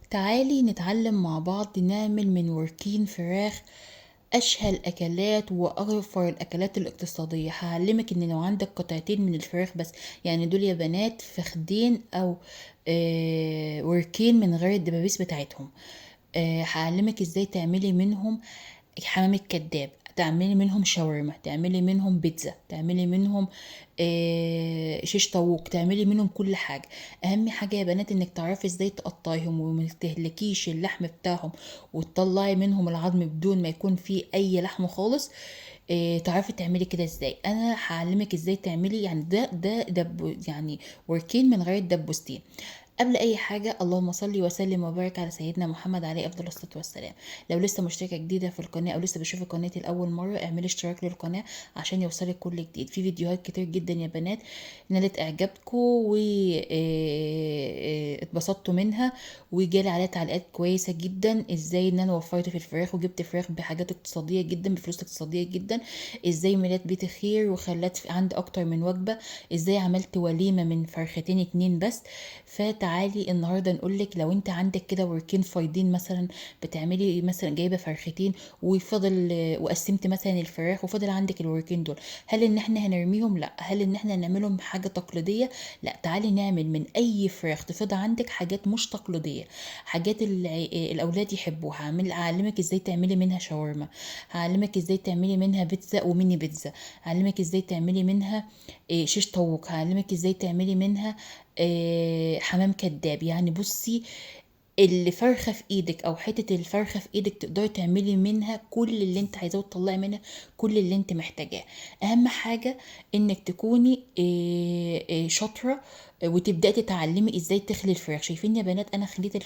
تعالي نتعلم مع بعض نعمل من وركين فراخ أشهى الأكلات وأوفر الأكلات الاقتصادية. هعلمك إن لو عندك قطعتين من الفراخ بس، يعني دول يا بنات فخدين أو وركين من غير الدبابيس بتاعتهم، هعلمك إزاي تعملي منهم حمام الكداب، تعملي منهم شاورما، تعملي منهم بيتزا، تعملي منهم شيش طاووق، تعملي منهم كل حاجة. اهم حاجة يا بنات انك تعرفي ازاي تقطعيهم وما تهلكيش اللحم بتاعهم وتطلعي منهم العظم بدون ما يكون فيه اي لحم خالص. تعرفي تعملي كده ازاي. انا هعلمك ازاي تعملي يعني ده دب، يعني وركين من غير الدبوستين. قبل اي حاجة اللهم صل وسلم وبارك على سيدنا محمد عليه افضل الصلاة والسلام. لو لسه مشتركة جديدة في القناة او لسه بتشوفي قناتي لاول مرة، اعملي اشتراك للقناة عشان يوصلك كل جديد. في فيديوهات كتير جدا يا بنات نالت اعجابكم و اتبسطتوا منها وجالي عليها تعليقات كويسة جدا، ازاي ان انا وفرت في الفراخ وجبت فراخ بحاجات اقتصادية جدا، بفلوس اقتصادية جدا، ازاي ملات بيتي خير وخلت عندي اكتر من وجبة، ازاي عملت وليمة من فرختين اتنين بس. فتعالي النهارده نقولك لو انت عندك كده وركين فايضين مثلا، بتعملي مثلا جايبه فرختين وفضل وقسمت مثلا الفراخ وفضل عندك الوركين دول، هل ان احنا هنرميهم؟ لا. هل ان احنا نعملهم حاجة تقليدية؟ لا. تعالي نعمل من اي فراخ تفضل عندك حاجات مش تقليدية، حاجات الاولاد يحبوها. هعلمك ازاي تعملي منها شاورما، هعلمك ازاي تعملي منها بيتزا وميني بيتزا، هعلمك ازاي تعملي منها شيش طاووق، هعلمك ازاي تعملي منها حمام كداب. يعني بصي اللي فرخة في ايدك او حتة الفرخه في ايدك تقدري تعملي منها كل اللي انت عايزاه وتطلعي منها كل اللي انت محتاجاه. اهم حاجة انك تكوني شاطرة وتبداي تتعلمي ازاي تخلي الفراخ. شايفين يا بنات انا خليت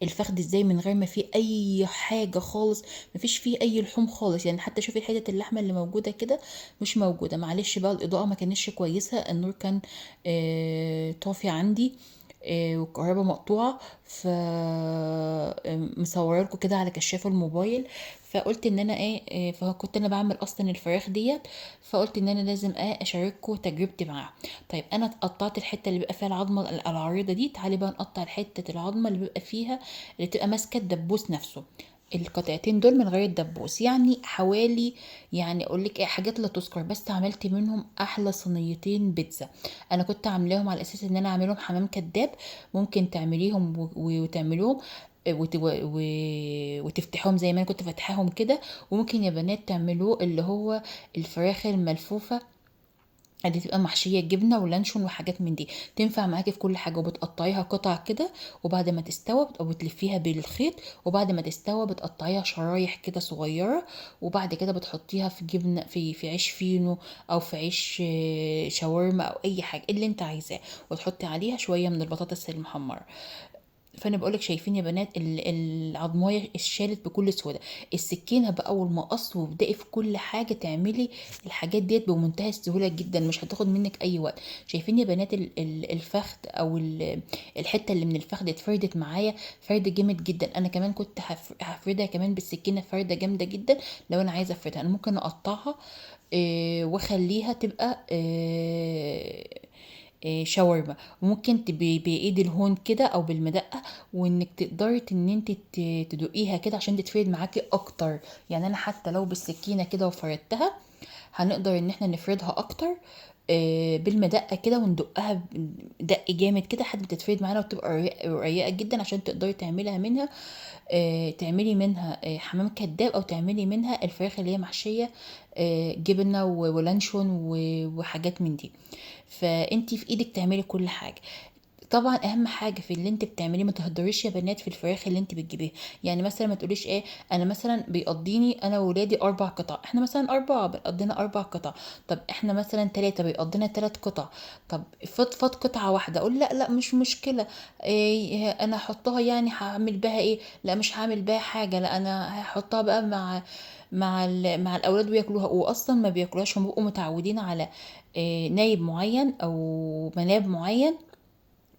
الفخد ازاي من غير ما فيه اي حاجة خالص، ما فيش فيه اي لحوم خالص، يعني حتى شوفي حتة اللحمة اللي موجودة كده مش موجودة. معلش بقى الاضاءة ما كانتش كويسة، النور كان طافي عندي، والكهرباء مقطوعة، ف مصوره لكم كده على كشاف الموبايل. فقلت ان انا ايه، فكنت انا بعمل اصلا الفراخ ديت، فقلت ان انا لازم اشارككم تجربتي معاها. طيب انا قطعت الحتة اللي بيبقى فيها العظمة العريضة دي، تعالي بقى نقطع الحتة العظمة اللي بيبقى فيها اللي تبقى ماسكه الدبوس نفسه، القطعتين دول من غير الدبوس، يعني حوالي يعني اقول لك ايه، حاجات لا تذكر، بس عملت منهم احلى صينيتين بيتزا. انا كنت عاملاهم على اساس ان انا اعملهم حمام كداب، ممكن تعمليهم وتعملوهم وتفتحوهم زي ما انا كنت فاتحاهم كده، وممكن يا بنات تعملوه اللي هو الفراخ الملفوفه اللي تبقى محشيه جبنه ولانشون وحاجات من دي، تنفع معاكي في كل حاجة. وبتقطعيها قطع كده، وبعد ما تستوى او بتلفيها بالخيط، وبعد ما تستوى بتقطعيها شرايح كده صغيرة، وبعد كده بتحطيها في جبنه، في عيش فينو او في عيش شاورما او اي حاجة اللي انت عايزاه، وتحطي عليها شوية من البطاطس المحمره. فانا بقولك شايفين يا بنات العظمايه اتشالت بكل سهولة، السكينة بقى والمقص، وابدأي في كل حاجة تعملي الحاجات ديت بمنتهى السهولة جدا، مش هتاخد منك اي وقت. شايفين يا بنات الفخد او الحتة اللي من الفخد اتفردت معايا فرد جامد جدا. انا كمان كنت هفردها كمان بالسكينة فرده جامدة جدا. لو انا عايزه افردها انا ممكن اقطعها، واخليها تبقى شاورما، وممكن بايد الهون كده او بالمدقه، وانك تقدري ان انت تدقيها كده عشان تتفرد معاكي اكتر. يعني انا حتى لو بالسكينة كده وفردتها هنقدر ان احنا نفردها اكتر، بالمدقه كده، وندقها دق جامد كده لحد ما تتفرد معانا وتبقى رقيقه جدا، عشان تقدري تعمليها منها، تعملي منها، حمام كداب، او تعملي منها الفراخ اللي هي محشيه، جبنه ولانشون وحاجات من دي. فانتي في ايدك تعملي كل حاجة. طبعا اهم حاجة في اللي انت بتعمليه ما تهدريش يا بنات في الفراخ اللي انت بتجيبيها. يعني مثلا ما تقوليش ايه، انا مثلا بيقضيني انا وولادي 4 قطع، احنا مثلا 4 بيقضينا 4 قطع، طب احنا مثلا 3 بيقضينا 3 قطع، طب فضفض قطعه واحدة، اقول لا لا مش مشكلة، إيه انا هحطها يعني هعمل بها ايه، لا مش هعمل بها حاجة، لا انا هحطها بقى مع الاولاد وياكلوها. واصلا ما بياكلوهاش، هم بيبقوا متعودين على، نايب معين او مناب معين،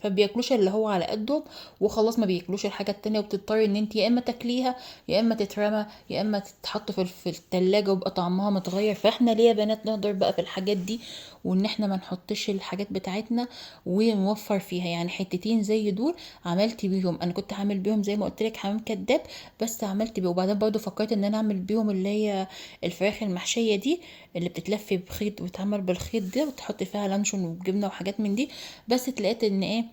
فبياكلوش اللي هو على قدهم وخلاص، ما بياكلوش الحاجة التانية، وبتضطري ان انت يا اما تاكليها يا اما تترمى يا اما تتحط في التلاجة ويبقى طعمها متغير. فاحنا ليه يا بنات نهدر بقى في الحاجات دي، وان احنا ما نحطش الحاجات بتاعتنا ونوفر فيها. يعني حتتين زي دول عملت بيهم، انا كنت هعمل بيهم زي ما قلت لك حمام كداب، بس عملت بيه. وبعدين برضو فكرت ان انا اعمل بيهم اللي هي الفراخ المحشيه دي اللي بتتلف بخيط وتتعمل بالخيط ده، وتحط فيها لانشون وجبنه وحاجات من دي، بس اتلقيت ان ايه،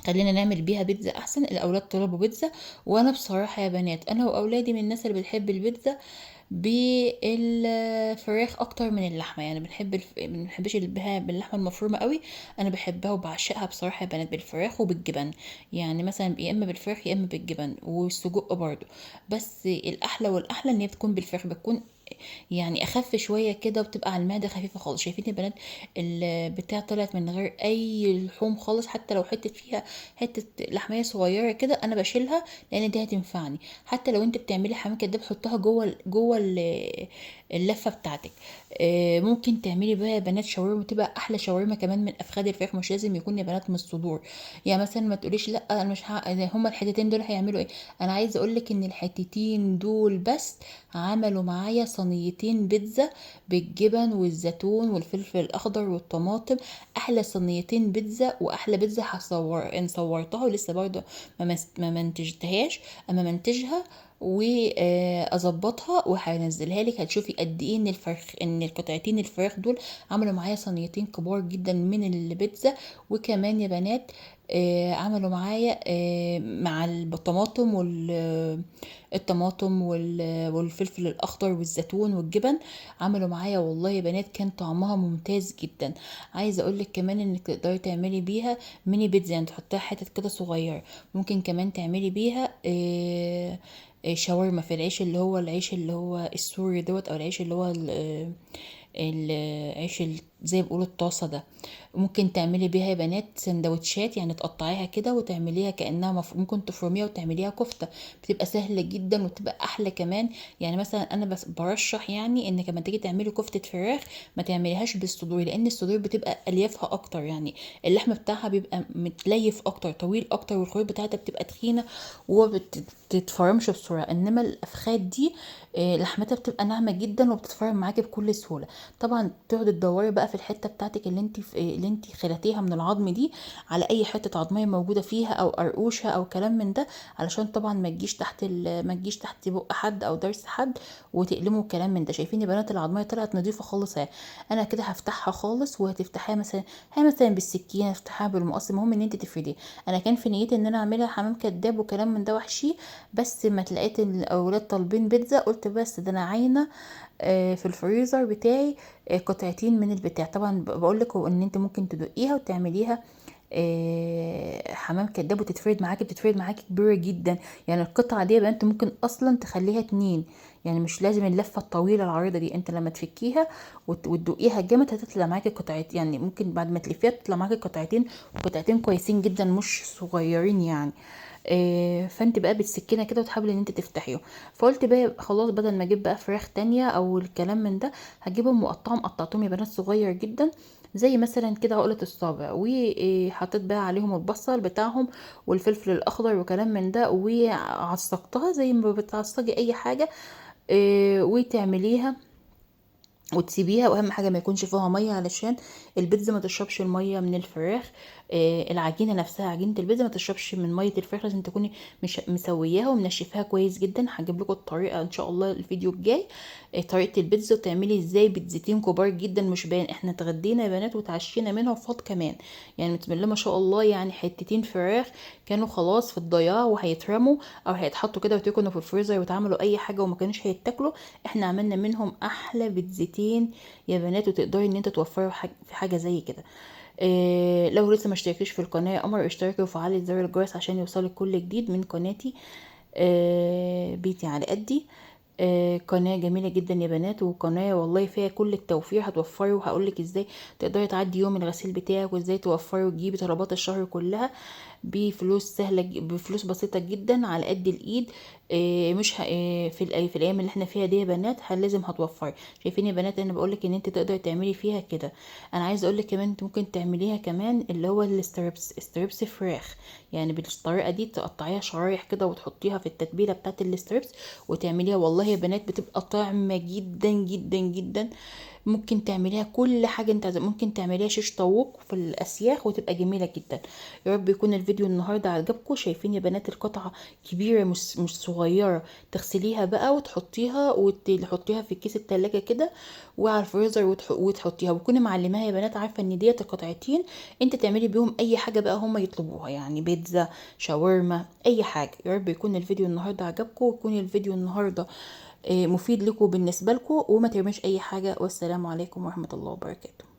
خلينا نعمل بيها بيتزا احسن. الاولاد طلبوا بيتزا، وانا بصراحة يا بنات انا واولادي من الناس اللي بتحب البيتزا بالفراخ اكتر من اللحمة، يعني ما بنحبش باللحمه المفرومه قوي، انا بحبها وبعشقها بصراحة يا بنات بالفراخ وبالجبن، يعني مثلا يا اما بالفراخ يا اما بالجبن والسجق برضو، بس الاحلى والاحلى ان هي بتكون بالفراخ، بتكون يعني اخف شوية كده وبتبقى على المعدة خفيفة خالص. شايفين يا بنات البتاع طلعت من غير اي لحوم خالص، حتى لو حتة فيها حتة لحميه صغيرة كده انا بشيلها لان دي هتنفعني. حتى لو انت بتعملي حمام كداب حطها جوه اللفة بتاعتك. ممكن تعملي بقى يا بنات شاورما، تبقى احلى شاورما كمان من افخاد الفراخ، مش لازم يكون يا بنات من الصدور. يعني مثلا ما تقوليش لا انا مش هما الحتتين دول هيعملوا ايه، انا عايزه اقول لك ان الحتتين دول بس عملوا معايا صينيتين بيتزا بالجبن والزيتون والفلفل الاخضر والطماطم، احلى صينيتين بيتزا واحلى بيتزا ان صورتها ولسه برضه ما منتجتهاش، اما منتجها واظبطها وهنزلها لك، هتشوفي قد ايه ان الفرخ، ان القطعتين الفراخ دول عملوا معايا صينيتين كبار جدا من البيتزا. وكمان يا بنات، عملوا معايا، مع الطماطم والفلفل الاخضر والزيتون والجبن، عملوا معايا والله يا بنات كان طعمها ممتاز جدا. عايزه اقول لك كمان انك تقدري تعملي بيها ميني بيتزا، يعني تحطيها حتت كده صغيرة، ممكن كمان تعملي بيها، شاورما في العيش اللي هو العيش اللي هو السوري دوت، او العيش اللي هو العيش زي ما بيقولوا الطاسه ده. ممكن تعملي بيها يا بنات سندوتشات، يعني تقطعيها كده وتعمليها كانها ممكن تفرميها وتعمليها كفته، بتبقى سهلة جدا وبتبقى احلى كمان. يعني مثلا انا بس برشح انك لما تيجي تعملي كفته فراخ ما تعمليهاش بالصدور، لان الصدور بتبقى اليافها اكتر، يعني اللحم بتاعها بيبقى متليف اكتر، طويل اكتر، والخيوط بتاعتها بتبقى تخينة وبتتفرمش بسرعة. انما الافخاد دي، لحمتها بتبقى ناعمة جدا وبتتفرم معاكي بكل سهولة. طبعا تقعدي تدوري بقى في الحتة بتاعتك اللي انت خلتيها من العظم دي، على اي حتة عظميه موجودة فيها او قرقوشه او كلام من ده، علشان طبعا ما تجيش تحت بق حد او ضرس حد وتقلموا الكلام من ده. شايفين يا بنات العظميه طلعت نظيفة خالص اهي، انا كده هفتحها خالص، وهتفتحيها مثلا، هي مثلا بالسكينة، افتحها بالمقص، المهم ان انت تفرديها. انا كان في نيتي ان انا اعملها حمام كداب وكلام من ده وحشي، بس ما تلاقيت الاولاد طالبين بيتزا قلت بس ده انا عاينه، في الفريزر بتاعي، قطعتين من البتاع. طبعا بقول لكم ان انت ممكن تدقيها وتعمليها، حمام كداب وتتفرد معاكي، بتتفرد معاكي كبيرة جدا. يعني القطعة دي يا بنت ممكن اصلا تخليها 2، يعني مش لازم اللفة الطويلة العريضة دي، انت لما تفكيها وتدقيها جامد هتطلع معاكي قطعتين، يعني ممكن بعد ما تلفيها تطلع معاكي قطعتين، وقطعتين كويسين جدا مش صغيرين يعني. فانت بقى بالسكينة كده وتحاولي ان انت تفتحيهم. فقلت بقى خلاص بدل ما اجيب بقى فراخ تانية او الكلام من ده، هجيبهم واقطعهم. قطعتهم يا بنات صغير جدا زي مثلا كده عقله الصابع، وحطيت بقى عليهم البصل بتاعهم والفلفل الاخضر وكلام من ده، وعصقتها زي ما بتعصجي اي حاجة، وتعمليها وتسيبيها. واهم حاجة ما يكونش فيها مية علشان البيتزا ما تشربش المية من الفراخ، العجينة نفسها عجينه البيتزا ما تشربش من مية الفراخ، لازم تكوني مش مسوياها ومنشفاها كويس جدا. هجيب لكم الطريقة ان شاء الله الفيديو الجاي، طريقه البيتزا وتعملي ازاي بيتزتين كبار جدا مش باين. احنا اتغدينا يا بنات وتعشينا منها وفاض كمان، يعني بسم الله ما شاء الله، يعني حتتين فراخ كانوا خلاص في الضياع وهيترموا او هيتحطوا كده وتكونوا في الفريزر وتعملوا اي حاجة وما كانوش هيتاكلوا، احنا عملنا منهم احلى بيتزتين يا بنات. وتقدري ان انت توفروا في حاجة زي كده. لو لسه ما اشتركتيش في القناة يا قمر اشتركي وفعلي زر الجرس عشان يوصلك كل جديد من قناتي، بيتي على قدي. قناة جميلة جدا يا بنات، وقناة والله فيها كل التوفير، هتوفري وهقولك ازاي تقدري تعدي يوم الغسيل بتاعك وازاي توفري وتجيبي طلبات الشهر كلها. بفلوس سهلة، بفلوس بسيطة جدا على قد الايد. مش ه... في الايام اللي احنا فيها دي يا بنات لازم هتوفري. شايفين يا بنات انا بقولك ان انت تقدري تعملي فيها كده. انا عايزه اقولك كمان انت ممكن تعمليها كمان اللي هو ال strips، strips فراخ، يعني بالطريقة دي تقطعيها شرايح كده وتحطيها في التتبيله بتاعه ال strips وتعمليها. والله يا بنات بتبقى طعمه جدا جدا جدا. ممكن تعمليها كل حاجة انت عايزاها، ممكن تعمليها شيش طاووق في الاسياخ وتبقى جميلة جدا. يا رب يكون الفيديو النهارده عجبكم. شايفين يا بنات القطعة كبيرة مش صغيرة، تغسليها بقى وتحطيها في كيس التلاجة كده وعلى الفريزر وتحطيها، وتكوني معلماها يا بنات، عارفه ان ديت القطعتين انت تعملي بيهم اي حاجة بقى هما يطلبوها، يعني بيتزا، شاورما، اي حاجة. يا رب يكون الفيديو النهارده عجبكم، ويكون الفيديو النهارده مفيد لكم بالنسبة لكم، وما ترميش اي حاجة. والسلام عليكم ورحمة الله وبركاته.